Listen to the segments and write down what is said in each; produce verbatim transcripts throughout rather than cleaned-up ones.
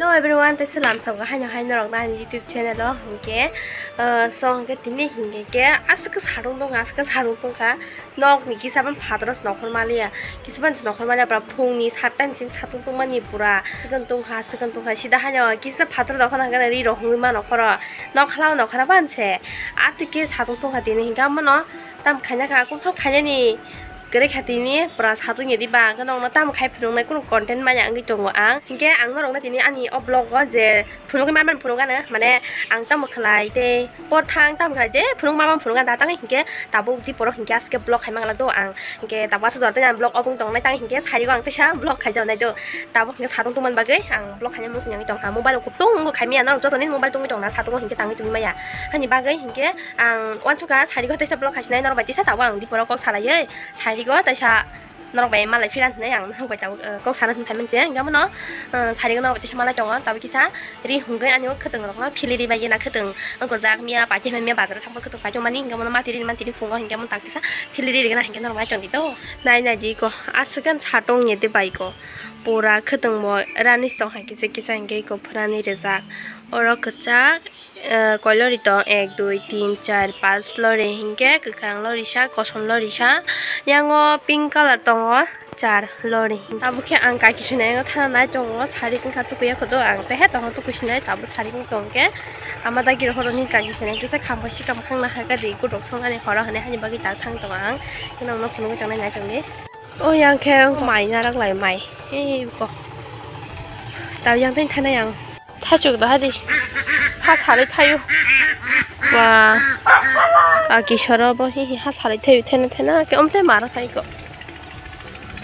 Hello everyone, tei salam sogo haino hai norok na ani YouTube channel o. Hinkhe, uh, so hinkhe tini hinkhe ke aswk satung tongkha, aswk satung tongkha. Nok ni kisa ban phataro se nokhor maliya, kisa ban se nokhor maliya, pura phung ni satta ni simi satung tongmani pura aswk tongkha, aswk tongkha. Sida haino kisa phataro dokhor hinkhe ri rok hungwi mano khoro. Nok khala nok khana ban se. Atwike satung tongkha tini hinkhe amano tam khaina kha, kung khainani. Kwrwi kha tini pura satung ya di ba, ang nokno tamo khai phunuknai kunu content maya wngwi tongo ang. Hinkhe ang norokno tini ani o vlog o je phunugwi manmani phunukgano, mane ang tamo khlai tei por thang tamo khlai je phunuk manmani phunukgano da tangwi hinkhe tabuk di poro hinkhe aske vlog khai mangla do ang. Hinkhe tabuk asa jora tei ang vlog obo wng tongnai tang hinkhe sari o ang teisa vlog khai jawnai do. Tabuk hinkhe satung tongmani bagwi ang vlog khaina muchung yangwi tongkha. Mobile o kutung wngkha mia norok jotoni mobile tongwi tongna satung o hinkhe tangwi tongwi maya. Hani bagwi hinkhe ang uansukha sari o teisa vlog khaisinai norok bai teisa tabuk ang di poro kok salaiwi. Sari go taisa norok bai malai phiran hinwi ang norok bai tabuk, eh, kok sana hinwi phaimani je. Hinkhe bono, eh, sari go norok bai taisa malai tongo, tabuk kisa ri hungwi ani o khwtwng rokno philiri bai yena khwtwng wngkha jak miya paithai miya bazar o thangkhe khwtwng paithai mani hinkhe bono mati rini mati rini phungo hinkhe bono tak kisa philiri rigena hinkhe norok bai tongdi to. Nai nai di ko aswk khe satung ya de bai ko pura khwtwng bo rani tong hai kisa kisa hinkhe ko phwrani rijak oro kwchak. Eh, koi lori tong? Ek, dui, tin, char, panch lori hinkhe kwkhwrang lori sa, kosom lori sa, yango pink colour tongo char lori. Abo khe ang kaki swnai thana nai tongo, sari wngkha tukui ya khodo ang tehe tongo tukui swnai tabuk sari wng tong khe ama dagi rohoroni kaki swnai kisa khambai si kam khang na hakha di kutok songnani horo hwnwi hani bagwi tak thang tongo ang. Nokno phunugwi tongnai nai tongdi. O yang khe mai narak lai mai. Ei ko. Tau yang tei thanai ang. Thaichuk da hadi. Ha salai thaio. Wa. Kaki soro bo hi hi ha salai thaio thena thena ke omte mara thai ko.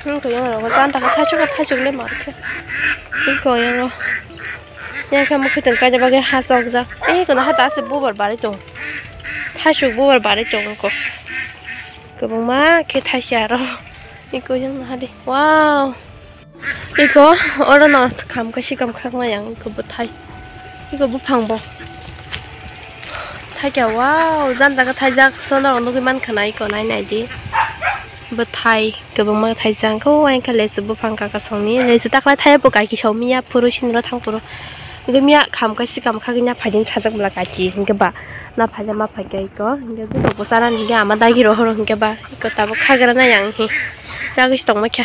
Hmm, ko yang ro jan ta thaichuk thaichuk le mar khe. Hi ko yang ro. Yang khe mukhe tong kaja bagwi ha sok jak. Ei ko na ha ta se bubar bari tong. Thaichuk bubar bari tong ko. Kwbangma khe thaisi aro. Iko yang naha di. Wow. Iko oro no kham khe sikam khakma yang iko bwthai. Iko buphang bo. Thaikya wow, janja khe thaijak sono nugwi mankha na iko nai nai di. Bwthai kwbangma thaijak khe wngkha lesu buphang kaka songni. Lesu takhwlai thaiya bo kaiki song miya phuru sinro thang phuru. Hwnkhe miya kham khe sikam khagwi na phaidi sajak bwla kachi hwnkhe ba na phaida ma phaikha iko hwnkhe bwsarani hwnkhe ama dagi rohoro hwnkhe ba iko tabuk khagra na yang hi ragwi tongma khe.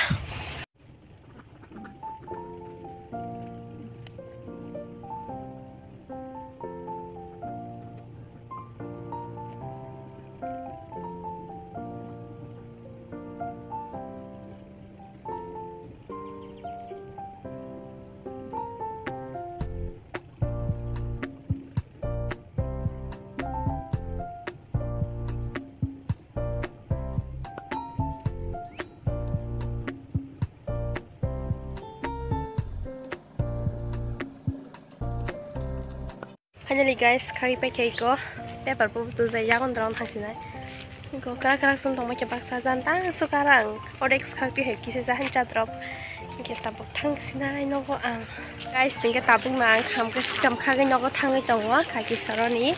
Finally guys, khagwi paikha iko. Paper bo tujai yagon dorong thangsinai. Iko krak krak song tongma khe baksa jan tang sukarang. Odex khak twi hai kisa jahan chatrop. Hingke tabuk thangsinai nogo ang. Guys, hingke tabuk no ang kham khe sikam khagwi nogo thangwi tongo kaki soroni.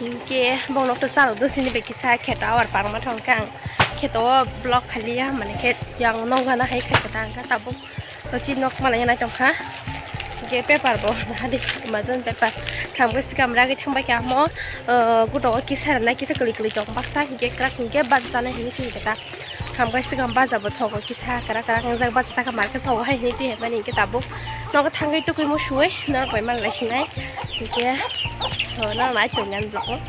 Hingke bong nok to chalo dosini bai kisa kheto awar parma thangkha ang. Kheto o block khaliya mane khe yang nokgana hai khe khe tangkha tabuk. Kochi nok malai nai tongkha. Hingke paper bo nahadi Amazon paper. Kham khe sikam ragwi thangbai khe amo, uh, gudogo kisa rwnai kisa kwlwi kwlwi tong baksa hingke krak hingke bachana hini khe ta. Kham khe sikam baja bo thogo kisa krak krak wngjak bacha saka market thogo hai hini twi hai mani hingke tabuk nogo thangwi tukui mo suwai norok bai malai sinai hingke so nang nai tongyan blogo.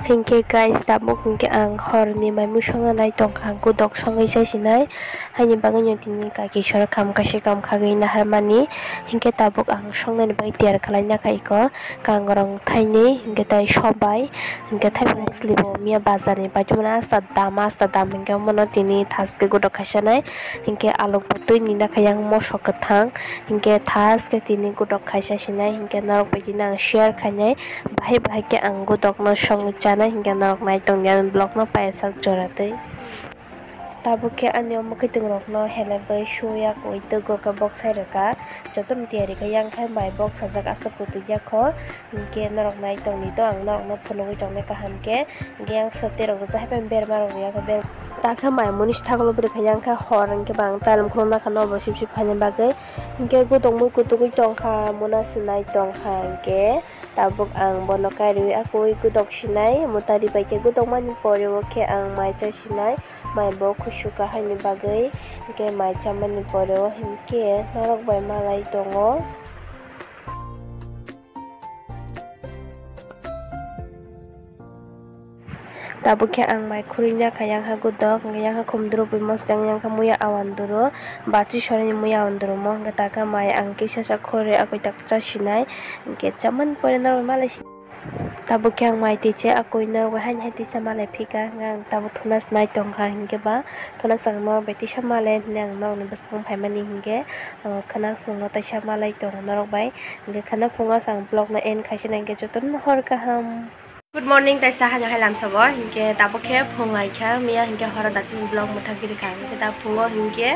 Hingke guys, tabuk hingke ang horni mai musongna nai tongkha, gudok songwi chai sinai, haini bagwi no tini kaki sor kham kaisa kam khagwi naharmani, hingke tabuk ang songnani bagwi tiyar khlai nakha iko, kangrong thainwi, hingke tai sobai, hingke thaipung bwsli bo miya bazar ni paithago asta dam, asta dam hingke omono tini thaske gudok kaisa nai, hingke alok bo twi ni nakha yang moso kwthang, hingke thaske tini gudok kaisa sinai, hingke norok bai tini ang share khainai. Bahai bahai khe ang gudokno songwi chanai hingkhe norok nai tongya vlogno paisa jora twi. Tabuk khe ani o mwkhwtwng rokno helebwi suya koi twgo khe boksai rwkha. Jotono tiyari khe yang khai mai boksajak aswk kwtwikya kho. Hinkhe norok nai tongdi to ang norokno phunugwi tongnai kaham khe. Hinkhe yang sote rok rwjak hai phai berma rok rwya khe ber. Takhe mai munis thaglo bwrwi kha yang kha hor hwnkhe bang tailom khulumna kha nobo sip sip phaina bagwi. Hwnkhe gudok mui kutugwi tongkha, muna swnai tongkha hwnkhe tabuk ang bono kairewi akui gudok sinai mutari bai khe gudok mani pore o khe ang mai cha sinai mai bo khusu kahaini bagwi hwnkhe mai chamani pore o hwnkhe norok bai malai tongo. Tabuk khe ang mai khurui nakha yang ha gudok, hwnkhe yang ha khumduru bui mosdeng, yang ha muya awan duru, bachi sorini muya awan duru mo, hwnkhe takha mai ang kisa sa khore akoi tak cha sinai, hwnkhe chamani pore norok malai si-, tabuk khe ang mai twi che akoi norok bai haini hai tisa malai phika, hwnkhe ang tabuk thuna se nai tongkha, hwnkhe ba thuna se ang norok bai tisa malai hwnwi ang norokni bwskang phaimani, hwnkhe, uh, khwna phungo teisa malai tongo norok bai. Hwnkhe khwna phungo se ang vlog no end khai sinai, hwnkhe jotono hor kaham. Good morning, taisa haino hai lamsogo, hwnkhe tabuk khe phung ai kha, miya hwnkhe horo datin vlog mwthangwi rwkha, hwnkhe da phungo hwnkhe,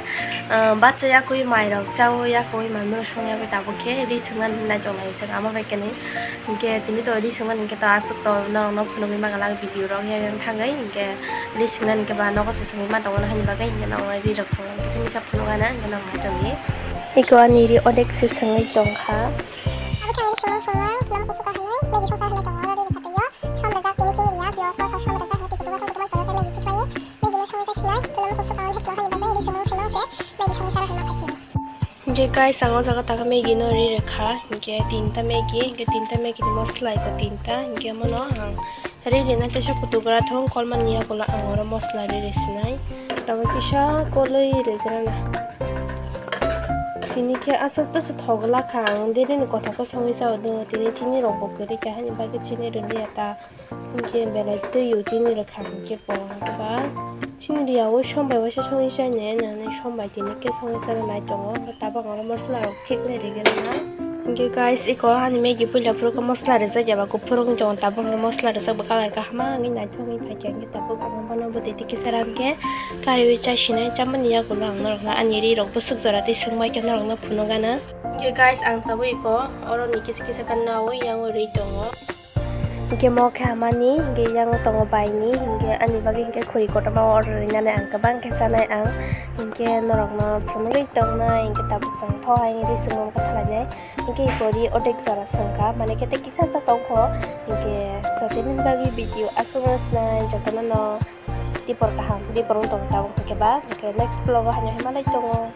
ah, bacha yakui mairok chao yakui, mai mano song yakui tabuk khe ri swngnani hinwi naitong lai se ama bai khe ni, hwnkhe tini to ri swngnani hwnkhe to aswk to norokno phunugwi ma glak video rok yang yang thangwi, hwnkhe ri swngnani hwnkhe ba nogo se swngwi ma tongo, haini bagwi hwnkhe norokno ri rok swngna kisa misa phunukgana hwnkhe norok naitokdi. Eko ani ri odek se swngwi tongkha. Abo khe ani ri swngo swngo, lama kusuka hinwi, Maggi songsa hinwi tongo, ri rwkha twiyo, som rwjak tini chini riya, piyaj, moso som rwjak hinwi twi kutugo, som kutugo, twi Maggi khiklaiwi, Maggi no songwi chai sinai, lama kusuka ang hepno hani bagwi ri swngo swngo se, Maggi songwi chara hinwi ma khai sio. Hwnkhe guys, ang o jaga taka Maggi no ri rwkha, hwnkhe tinta Maggi, hwnkhe tinta Maggi ni mosla eko tinta, hwnkhe mono ang Ri rina teisa kutugra thung kolmani yagulo ang oro mosla ri ri sinai. Tamo kisa koloi ri grana. Tini khe aswk tasa thogla kha ang diri ni kotha ko songwi sao do. Tini chini rok bo kwrwi kha hani bagwi chini rwliya ta. Hinkhe belai twi o chini rwkha hinkhe bo ba chini riya o som bai waisa songwi chai nai nani som bai tini khe songwi chana nai tongo. Tabuk ang oro mosla rok. Thik nai rigena. Hingke guys, iko hani Maggi puila phuru khe mosla rijak ya ba kuphur wngwi tongo, tabuk hingke mosla rijak bo colour kaham wngwi naithok wngwi phaikha, hingke tabuk ang bono bwtwi twi kisa ram khe kariui chasinai, chamani yagulo ang norokno ani ri rok bwswk jora tei swngbai khe norokno phunukgana. Hingke guys, ang tabuk iko oroni kisa kisa khe naui yang ui rwi tongo. Hingke mo khe hamani, hingke yang tongo baini, hingke ani bagwi hingke khuri kotorma order rinani ang kwbang khe chanai ang, hingke norokno phunugwi tongnai, hingke tabuk chwng tho hai hingke ri chwng mung kha khlainai, hingke iko ri odek jora swngkha, mane khe tei kisa sa tongkho, hingke sotini bagwi video aswk no sinai jotono no tipor kaham, tipor wng tong tabuk hingke ba, hingke next vlog o haino hai malai tongo.